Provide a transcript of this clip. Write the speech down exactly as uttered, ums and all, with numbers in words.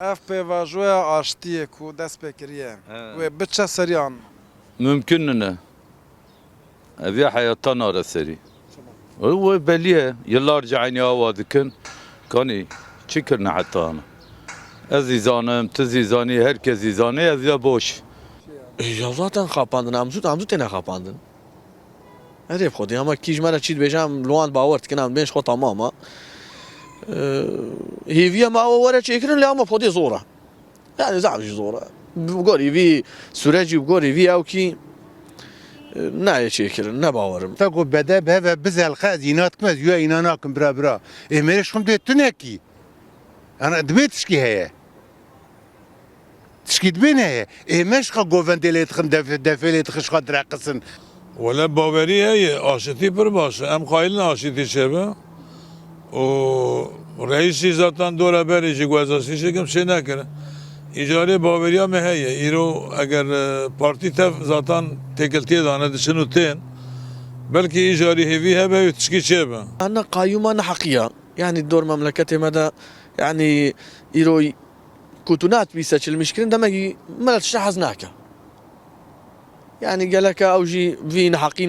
Ev pêvajoya aştiyê ku dest pê kiriye, he, wê biçe seriyan? Mümkün nine. Ev ya heyata nare serî. Wê belî ye. Yıllarca aynı awa dikin. Kanî çi kirine heta ana? Ez zî zanim, tu zî zanî, herkes zî zanî, ev ya boş. E, ya zaten xapandin, em zû, em zû têne xapandin. Erê xwedê, ama kî ji me re çî dibêje, em li wan bawer dikin, em bên ji xwe tamam e. E, hêviya me ew were çêkirin, lê ama xwedê zor e. Yani zaf jî zor e. Bi gorî vî sürecî, bi gorî vî ewkî, e, nayê çêkirin, ne bawerim. Te ku B D B ve bizelxe ez îna dikim, ez yuya îna nakim bira bira. Ê mêrê ji xwe dê tunekî. Ana dibê tişkî heye. Tişkî dibê neheye. Ê me ji xwe govendê lê dixin, def-, defê lê dixin ji xwe direqisin. Wele bawerî heye, aşitî pir baş e. Em xwayilin aşitî çêbe. Û reîsî zaten dora berê jî ku ez aşitî çêkim çê nekir. Îcarê baweriya me heye. Îro eger, e, partî tev zaten têkiltiyê dane diçin û tên. Belkî îcarî hêvî hebe û tişkî çêbe. Ana qayûma neheqiya. Yani dor memleketê me de yani îro ku tu nat bî seçilmiş kirin, demek ki millet tişta hez nake. Yani geleke ew jî vî neheqî ne.